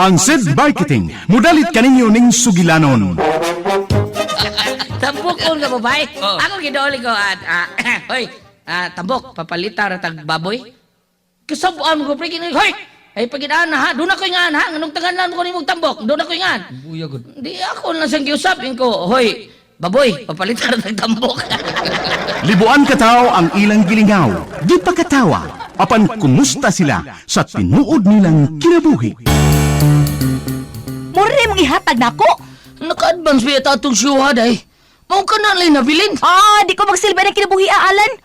Ang SED Marketing, mudalit kaninyo ning sugilanon. Tambok ko nga babae. Ako gidooli ko at hoy, tambok papalita ra tag baboy. Kasabuan ko pre kini hoy. Ay pagidaan na ha, doon ako ingan ha, nganong tanganan ko nimong tambok, doon ako ingan. Buya gud. Di ako lang siyang giusap ko, hoy, baboy, papalita ra tag tambok. Libuan kataw ang ilang gilingaw, di pa katawa, apan kumusta sila sa tinuod nilang kinabuhi. Mura mong ihatag nako. Naka-advance ba yata atong siyuha day? Mao ka na lang nabilin. Ah, di ko magsilbi ng kinabuhi Alan.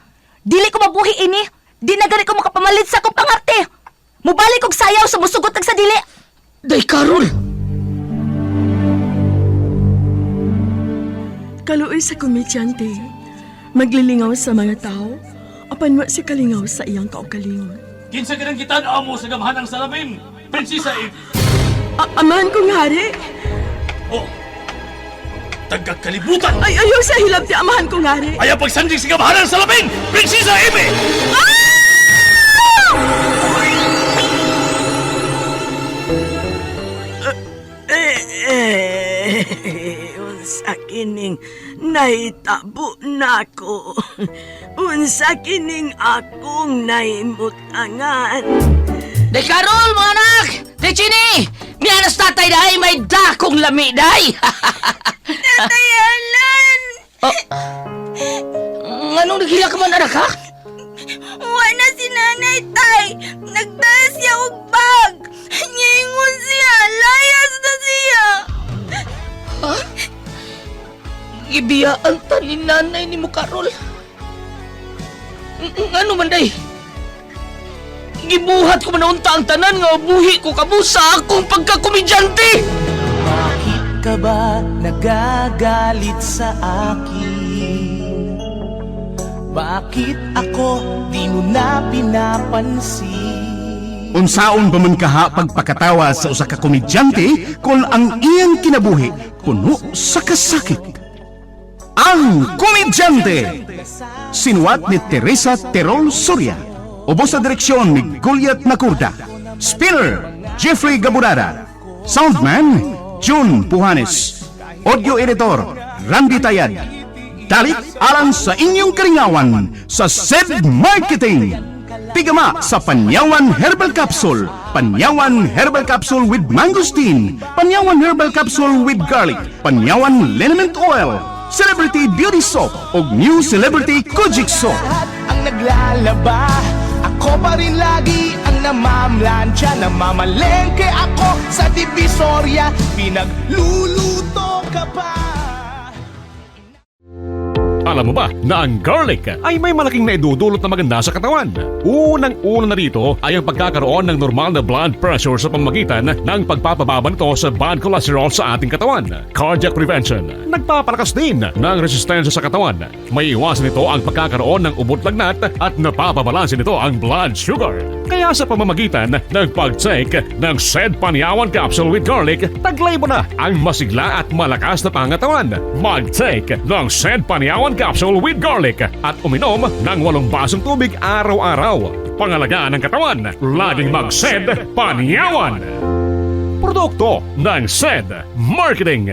Dili ko mabuhi ini. Di na gani ko makapamalit sa akong pangarte. Mubalik og sayaw sa musugot ag sa dili. Day Karol. Kaluoy sa komedyante. Maglilingaw sa mga tao, apan wa si kalingaw sa iyang kaugalingon. Kinsa ka nang gitan-aw mo sa gamhanang salamin, Prinsesa Eve? Amahan kong hari! Oh, tagakalibutan! Ay, ayaw sa hilabti, amahan kong hari! Ayaw pagsandig sa gamhanang salamin, Prinsesa Eve! Eh, unsa kining nahitabo nako. Unsa kining akong nahimutangan. Day Karol, mga anak! Day Chini! Mianas tatay day, may dakong lami day! Tatay Alan! Oh. Nganong naghila ka man anak ha? Wala si nanay tay! Nagdala siya og bag! Niingon siya! Layas na siya! Gibiyaan ta ni nanay ni mo Karol. Ngano man day? Gibuhat ko man unta ang tanan nga buhi ko kamo sa akong pagkakomedyante! Bakit ka ba nagagalit sa akin? Bakit ako di mo na pinapansin? Unsaon ba man kaha pagpakatawa sa usa ka komedyante kung ang iyang kinabuhi puno sa kasakit? Ang Komedyante! Sinuwat ni Teresa Terol Soria. Ubos sa direksyon ni Goliath Nakurda. Spinner, Jeffrey Gaburada. Soundman, June Puhanes. Audio editor, Randy Tayad. Dalit alang sa inyong karingawan sa SED Marketing. Tigama sa Panyawan Herbal Capsule, Panyawan Herbal Capsule with Mangosteen, Panyawan Herbal Capsule with Garlic, Panyawan Liniment Oil, Celebrity Beauty Soap ug New Celebrity Kojic Soap. Lahat ang naglalaba, ako pa rin lagi ang namamlansya. Namamalengke ako sa Divisoria, pinagluluto ka pa. Alam mo ba na ang garlic ay may malaking naidudulot na maganda sa katawan? Unang-una na rito ay ang pagkakaroon ng normal na blood pressure sa pamamagitan ng pagpapababa nito sa bad cholesterol sa ating katawan. Cardiac prevention, nagpapalakas din ng resistensya sa katawan. May iwasan nito ang pagkakaroon ng ubot lagnat at napapabalanse nito ang blood sugar. Kaya sa pamamagitan ng pag-take ng said Panyawan Capsule with Garlic, taglay mo na ang masigla at malakas na pangatawan. Mag-take ng said Panyawan Capsule with Garlic at uminom ng 8 basong tubig araw-araw. Pangalagaan ang katawan, laging mag-SED Panyawan! Produkto ng SED Marketing.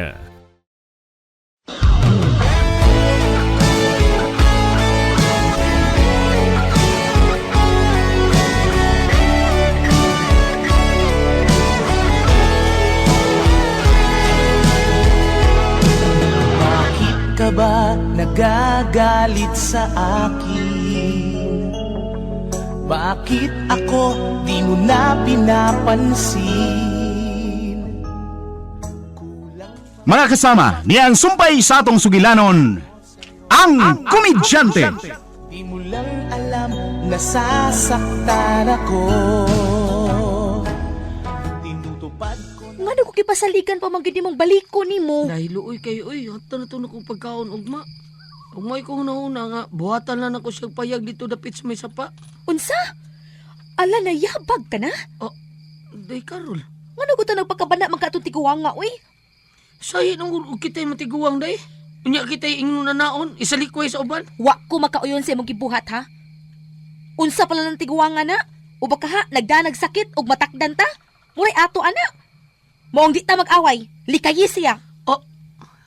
Bakit ka ba nagagalit sa akin? Bakit ako di mo na pinapansin? Mga kasama, niya ang sumpay sa atong sugilanon, ang Komedyante! Di mo lang alam nasasaktan ako. Tinutupad ko Ngano ko kipasaligan pa man gid nimong baliko nimo. Dahil luoy kayo, oy, hatta na to na kong pagkaon, ugma. Ugmay ko una-una nga, buhatan lang ako siyang payag dito dapit sa may sapa. Unsa? Ala na yabag ka na? Oh, day Karol. Ngano ko to nagpakabana man ka atong tiguanga oy? Sahi nung og kita'y matiguang day. Unya kita'y ingnon na naon, isalikway sa uban. Wa ko makauyon sa imong gibuhat ha. Unsa pala ng tiguanga na? O baka ha, nagdanag sakit og matakdan ta? Muray ato ana. Moong di ta mag-away. Likayi siya. Oh,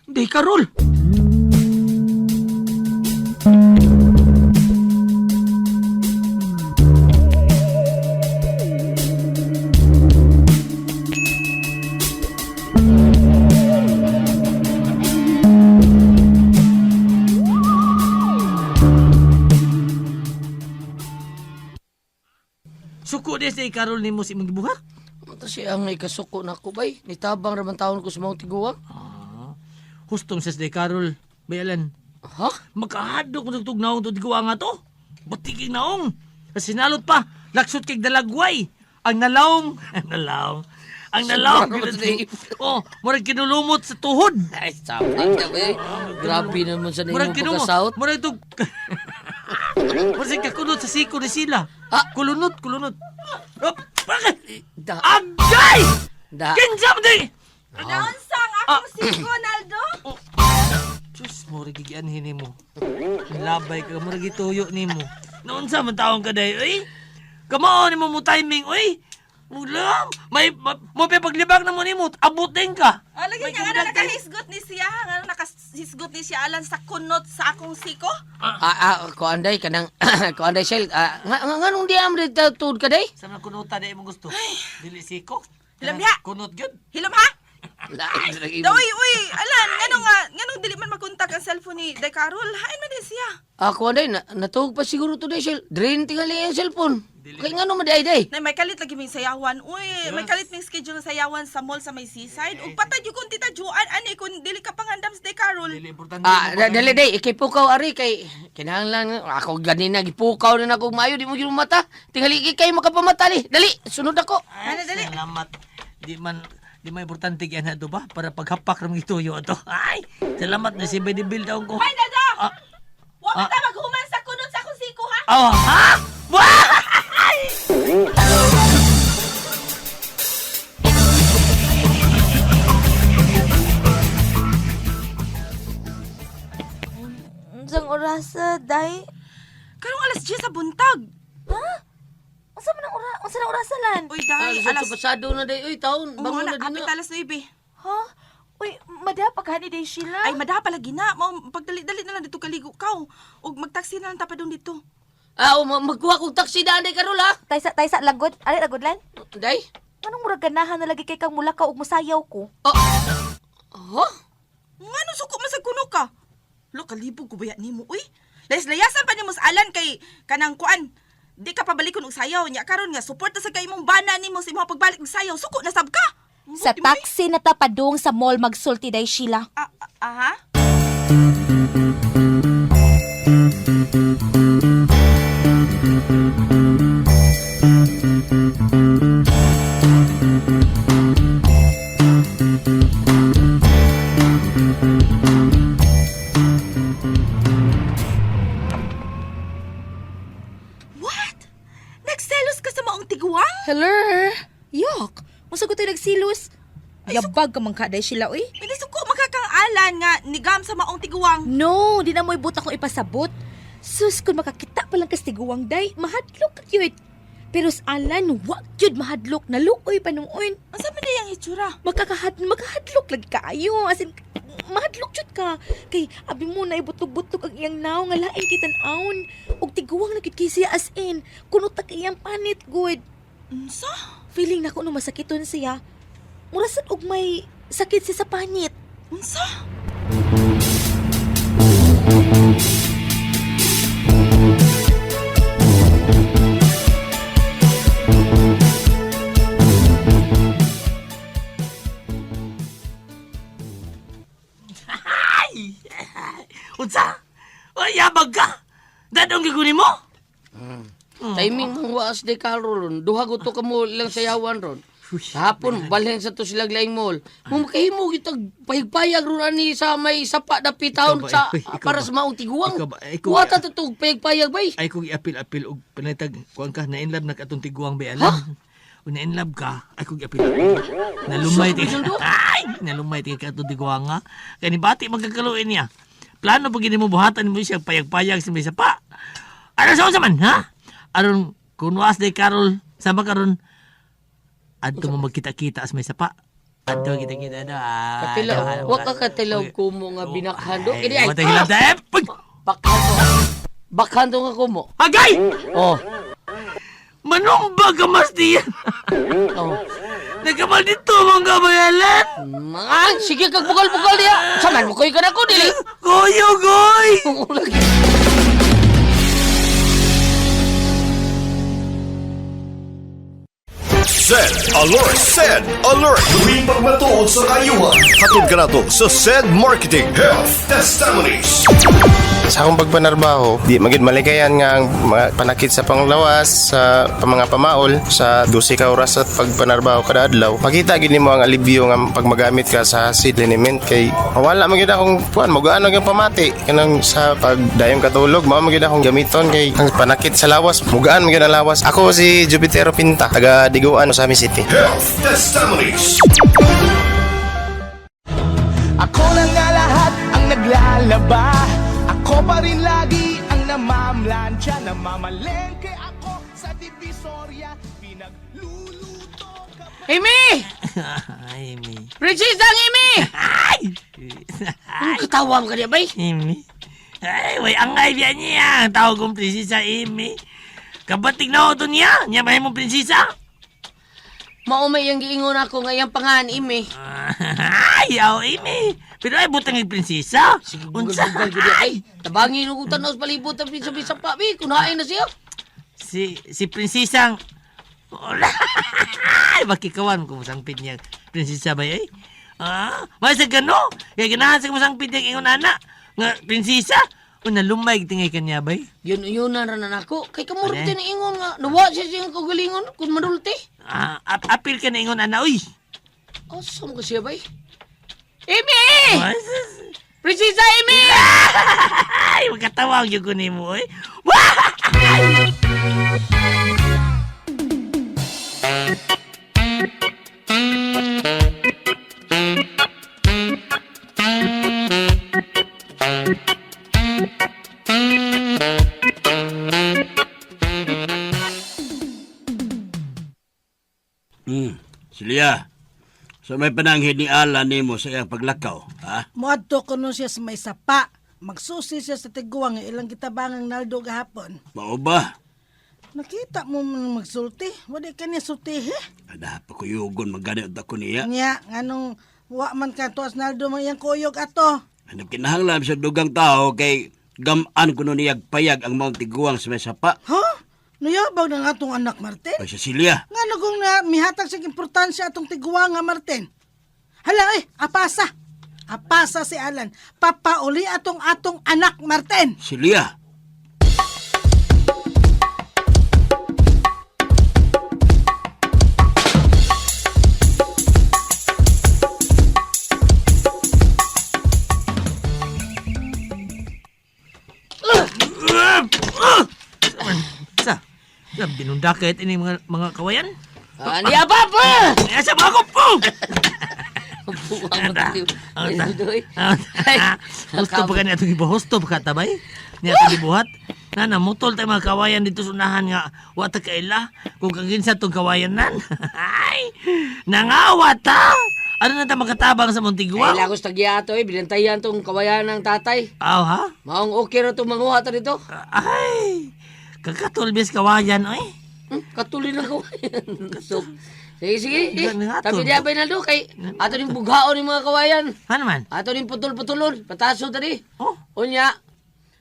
di Carol. Suko di si Carol nimo si imong gibuhat. Mata siya ang ikasuko na ko bay. Nitabang raman taon ko sa mga tiguang. Ah, hustong sa si Carol. Bayalan. Ha? Makahadlok mo tugtog naong to tiguang nga to. Butiking naong. Sinalot pa, laksot kay dalagway. Ang nalaong, ang nalaong. Ang nalaong. Sobrang gyud ato. Oh, murag kinulumot sa tuhod. Ay, sapat ka bay. Grabe naman sa Murag nimo kinumo. pagkasaot. Murag tug. Murag sa kakunot sa siko ni sila. Ah. Kulunot, kulunot. Oh, bakit? Da, Agay! da. Kinsa mo di? Naunsa ang akong siko, Naldo? Diyos, murag gigianhin nimo. Labay ka, murag gituyo nimo. Noon sa man taong ka day, oy. Kamao nimo mo timing, oy. Wala, may mo pa paglibang na mo nimo, abot din ka. Ah, lagi May niya nga kumudag din. nakahisgot ni siya. Nga nakahisgot ni siya alan sa kunot sa akong siko. Kuan day kanang kuan day sel. Ah, nga nga nganong di am dito tuod ka day? Sa mga kunuta day imong gusto. Dili siko. Hilom diha. Kunot gyud. Hilom ha? Lain sa Da, uy, uy, alan, ngano nga, nganong dili man makontak ang cellphone ni Day Carol? Hain man din siya. Ah, kuan day na, natuog pa siguro to day sel. Drain tingali ang cellphone. Kay ngano man day day? Nay, may kalit lagi may sayawan. Uy, may kalit may schedule ng sayawan sa mall sa may seaside. Ug patay jud kung tita Juan ani kung dili ka pangandam sa Day Carol. Dili importante. Ah, mo dali day, ikipukaw ari kay kinahanglan ako ganina gipukaw na nako maayo di mo gyud mata. Tingali kay makapamata ni. Dali, sunod ako. Ay, Dali, dali. salamat. Di man importante gyud na ba para paghapak ra gituyo ato. Ay, salamat na si Benny Bill daw ko. Ay, Naldo! Ah. Wa Ah. ka ta maghuman sa kunot sa akong siko ha? Oh, ha? Wah! Unsang orasa, day? Karong alas 10 sa buntag. Ha? Unsa man ang ora? Unsa nang orasa lan? Uy, day, Ah, alas pasado na day. Uy, taon, Oo, bangon na, na din kapit na. alas 9. Ha? Uy, mada paghani day Sheila. Ay, madaha palagi na. Mao pagdali-dali na lang dito kaligo kaw. Ug magtaksi na lang ta padung dito. Ah, oh, magkuha kog taxi daan day karon ha. Taysa taysa lagod, ari lagod lan. Day. Anong murag ganahan na lagi kay kang mulakaw ug musayaw ko? Oh. Huh? Ngano suko man sa kuno ka? Lo kalibog ko baya nimo uy. Layas-layasan pa nimo sa alan kay kanang kuan. Di ka pabalikon og sayaw nya karon nga suporta sa kay imong bana nimo sa imong pagbalik og sayaw. Suko na sab ka. Sa Buti mo, eh. taxi na ta padung sa mall magsulti day Sheila. Ah, ah, aha. What? Nagselos ka sa maong tiguang? Hello. Yok. Unsa ko tayo nagsilos? Yabag ka man ka day Sheila uy. Hindi suko makakang alan nga nigam sa maong tiguang. No, di na mo'y buta akong ipasabot. Sus, kung makakita pa lang kastiguang day, mahadlok ka yun. Pero sa alan, wa gyud mahadlok, naluoy pa noon. Unsa man diyang hitsura? Makahadlok lagi kaayo. As in, mahadlok jud ka. Kay, abi mo na ibutlog-butlog ang iyang naw nga lain kay tan-awon. Ug tiguang na gyud kay siya as in. Kuno ta kay iyang panit good. Unsa? Feeling nako no masakiton siya. Mura sad og may sakit siya sa panit. Unsa? Ay! Unsa? Oy, yabag ka! Dadong giguni mo? Timing mong waas de karon. Duha ko to kamo lang sayawan ron. Hapon balhin sa to sila laing mall. Mo makahimo gitag pahigpayag ron ani sa may sapa dapit taon Ikaw ba, sa ikaw ba? para sa maong tiguang. Ikaw ba, ikaw Wa ba? ta to pahigpayag bay. Ay kung iapil-apil og panitag kuan ka na in love na ka atong tiguang bay alam. Kung na in love ka, ay kung iapil-apil. Nalumay ti. Ay, nalumay ti ka atong tiguang nga. Kay ni bati magkakaluin niya. Plano pag mo buhatan mo siya payag-payag sa may sapa. Ano sa unsa man, ha? Aron kun was day Carol, sama karon adto mo magkita-kita as may sapa. Ato kita kita do. Ah, Katilaw, do, wa ka katilaw kumo nga binakhan do. Kini ay. Ay, hilam ta. Eh, pag! Bakhan to. Bakhan to nga kumo. Agay! Oh. Manumba ka mas diyan. Oh. Nagkamal dito mong kabayalan. Mga, sige kag bukal-bukal diya. Saman mo koy ka na ko dili. Goyo, goy! Send alert! Send alert! Tuwing pagmatuod sa kayuhan. Hatod ka na to sa Send Marketing Health Testimonies. Sa akong pagpanarbaho, di magid malikayan nga ang mga panakit sa panglawas, sa mga pamaol, sa 12 ka oras sa pagpanarbaho kada adlaw. Makita gid nimo ang alibyo nga pag magamit ka sa acid liniment kay mawala man gyud akong kuan, mogaan ang pamati kanang sa pagdayong katulog, mao man gyud akong gamiton kay ang panakit sa lawas, mugaan man gyud ang lawas. Ako si Jupitero Pinta, taga Diguan, Ozamiz City. Health Testimonies. Ako na nga lahat ang naglalaba. Ako pa rin lagi ang namamlansya. Namamalengke ako sa Divisoria. Pinagluluto ka pa. Amy! Ay, Amy. Princess ang Amy! Ay! Ang katawa mo kaniya, bay. Amy. Ay, way angay biya niya. Ang tawag kong prinsesa, Amy. Kabatig na ako to niya. Niya ba mong prinsesa? Maumay ang giingon ako nga iyang pangan, Amy. Ay, aw, Amy. Pero ay, butang yung prinsesa. Sige, Unsa? bugal-bugal gud ay. Tabangin og tanaw sa palibot ang bisa-bisa pa, bi. Kunain na siya. Si prinsesang... Wala. Ay, makikawan ko masangpit niya. Prinsesa ba eh? Ah, may sa gano? Kaya ganahan sa masangpit niya ingon ana. Nga, prinsesa? O nalumay tingay kanya bay? Yun yun na ra na nako. Kay kamuro Ano? ni ingon nga nawa siya siyang kagalingon kung madulti. Ah, apil ka na ingon ana, uy. Asa mo ka siya, bay? Amy! Ay, sus. Prinsesa Amy! Ay, magkatawag yun ko ni mo, eh. Wah! Silya, sa may pananghid ni Alan nimo sa iyang paglakaw, ha? Moadto kuno siya sa may sapa. Magsusi siya sa tiguang nga ilang gitabangang Naldo gahapon. Mao ba? Nakita mo man magsulti. Wala ka niya sultihi. Ada pa kuyugon magani ako niya. Nya, nganong wa man ka tuas Naldo man iyang kuyog ato. Nagkinahanglan sa dugang tao kay gamaan kuno niyag payag ang maong tiguang sa may sapa. Ha? Nuyabag na nga atong anak, Martin. Ay, Cecilia, Nga kung na mihatag sa importansya atong tiguang nga, Martin. Hala eh, apasa. Apasa si Alan. Papauli atong atong anak, Martin. Celia. Sa, sa binundakit ini mga kawayan. Ah, niya pa pa! Ay, sa mga po! Buang mo tayo. Husto pa ka niya itong iba. Husto pa ka tabay. Niya itong ibuhat. Na, namutol tayo mga kawayan dito sa unahan nga. Wata kaila. Kung kaginsa itong kawayan nan. Ay! Nangawa ta! Ano na ta makatabang sa Ay, Montigua? lagos tagyato eh. Binantayan tong kawayan ng tatay. Aw, ha? Maong okay ra itong manguha ta dito. Ay! Kakatulbis kawayan, oy. Katuloy ng kawayan. So, sige, sige. Eh, Nga, tabi niya ba Naldo? Kay ato ning bughaon ni mga kawayan. Ano man? Ato ning putol-putulon. Pataso tadi. Oh. Unya,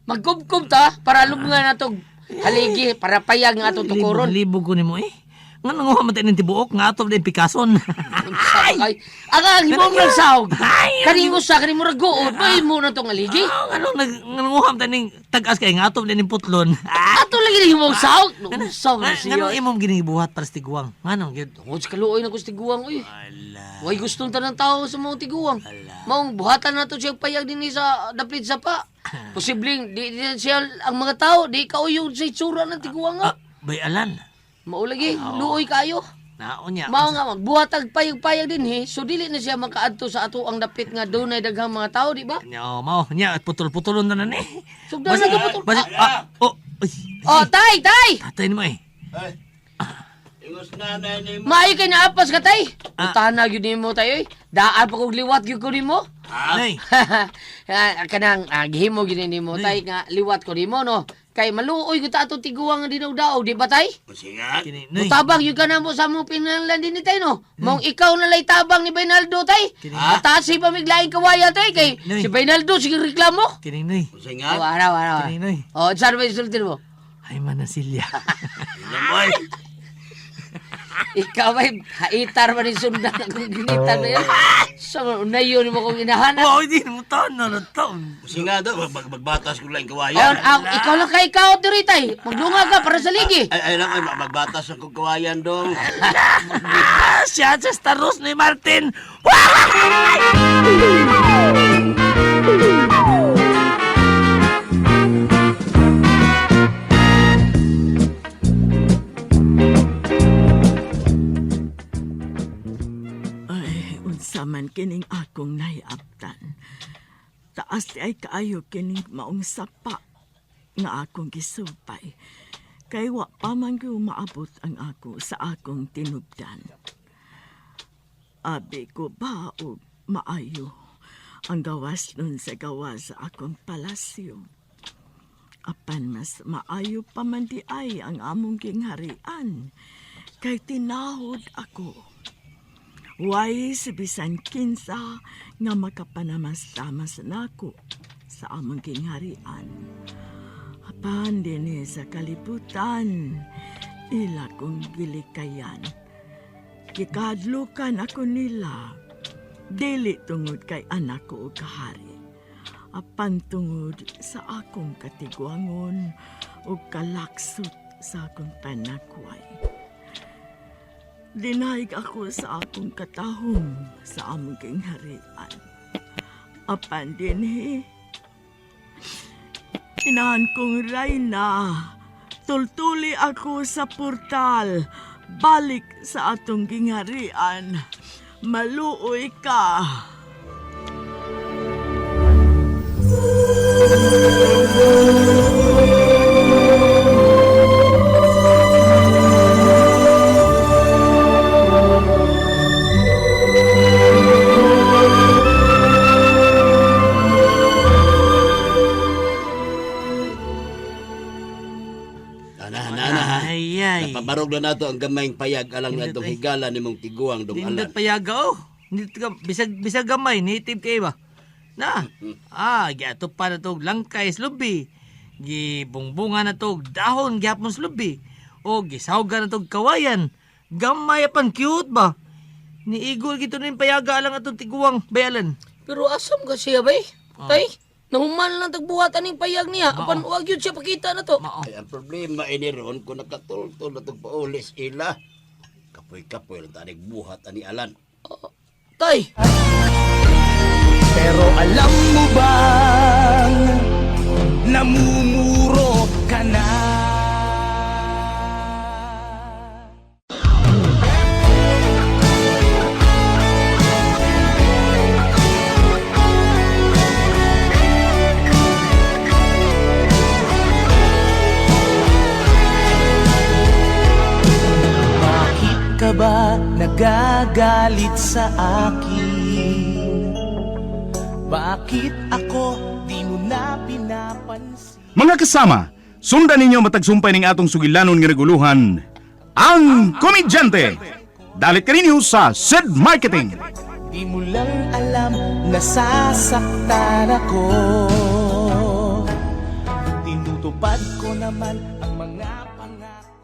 magkubkob ta para lubngan natog haligi para payag nga atong tukuron. Libo ko nimo eh. Nga nanguha man tayo ng tibuok nga ato din Picasso. Ay, ang ang himong ng sahog. Ay, Kani mo sa kani mo raguod, may mo na tong aligi. Ah, ano nag nanguha man tayo ng tag-as kay nga ato din ng putlon. Ah, Ato lagi ni himong sahog. Sahog na siya. Nganong imong ginibuhat para sa tiguang? Nganong gyud? Tungod sa kaluoy na ko sa tiguang, uy. Ala. Way gustong tanang tao sa mga tiguang. Maong buhatan na to siya payag din sa dapit sa pa. Posibleng di, di siya ang mga tao di kauyog sa itsura ng tiguang nga. Ah, bay alan. Maulagi, luoy kayo. Naon niya. Mao nga magbuhat og payag-payag din he. So dili na siya makaadto sa ato ang dapit nga dunay daghang mga tao, di ba? Nya mao nya putol-putulon na na ni. Sugdan na putol. Basi, ah, oh, uy. Oh, tay, tay. Tatay nimo eh. Ingos nanay nimo. Maayo kay naapas ka tay. Utana gyud nimo tay oy. Daan pa kog liwat gyud ko nimo. Nay. Ah, kanang gihimo gyud nimo tay nga liwat ko nimo no. Kay maluoy gyud ta atong tiguang nga dinugdaog, di ba tay? Usingan. Kini, Nay. Mutabang gyud ka na mo sa mong pinanglan din ni tay no. Mong ikaw na lay tabang ni Baynaldo tay. Mataas si pamiglaing kawayan tay kay Nay. si Baynaldo sige reklamo. Kining, Nay. Oh, Usingan. araw, araw. Kining, Nay. Oh, saan ba isultin mo? Ay, manasilya. Lamoy. Ikaw ay haitar man yung sundan akong ginitan na yun. Sa unayon mo kong hinahanap. Wow, hindi mo taon na na taon. Usingan do magbatas ko lang Ayun, kawayan. ikaw lang kay ikaw diri tay. Magdunga ka para sa ligi. Ay ay lang ay magbatas ang kong kawayan dong. Ah, siya sa staros ni Martin. Ay, unsa man kining akong nahiabtan. Taas di ay kaayo kining maong sapa nga akong gisupay. Kay wa pa man gyud maabot ang ako sa akong tinubdan. Abi ko ba og maayo ang gawas nun sa gawas sa akong palasyo. Apan mas maayo pa man di ay ang among gingharian kay tinahod ako. Way si bisan kinsa nga makapanamas-tamas nako sa among gingharian. Apan dinhi sa kalibutan, ila kong gilikayan. Gikadlukan ako nila, dili tungod kay anak ko o kahari. Apan tungod sa akong katigwangon o kalaksot sa akong panakway. Dinaig ako sa akong katahom sa among gingharian. Apan dinhi, inahan kong rayna, tultuli ako sa portal, balik sa atong gingharian. Maluoy ka. Ana ana ha. Ay, ay. Napabarog na nato ang gamayng payag alang Nindot, natong ay. higala nimong tiguang dong alan. Nindot payaga, oh. Nindot ka, bisag, bisag gamay, native kay ba? Na, giato pa na tog langkay slubi. Gibungbunga na tog dahon gihapon slubi. O gisawga na tog kawayan. Gamay apan cute ba? Niigol gito nin payaga alang atong tiguang bayalan. Pero asam ka siya bay. Tay, nahuman lang tagbuhat aning payag niya. Apan wag yun siya pakita na to. Ay, ang problema ini ron kung nakatultol na itong paulis ila. Kapoy-kapoy lang tanig buhat ani alan. Tay, Pero alam mo bang namumuro ka na? Bakit ka ba nagagalit sa akin? Bakit ako di mo na pinapansin? Mga kasama, sundan ninyo matagsumpay ning atong sugilanon nga reguluhan, ang Komedyante. Dalit kaninyo sa Sid Marketing. Di mo lang alam nasasaktan ako. Tinutupad ko naman ang mga pangako.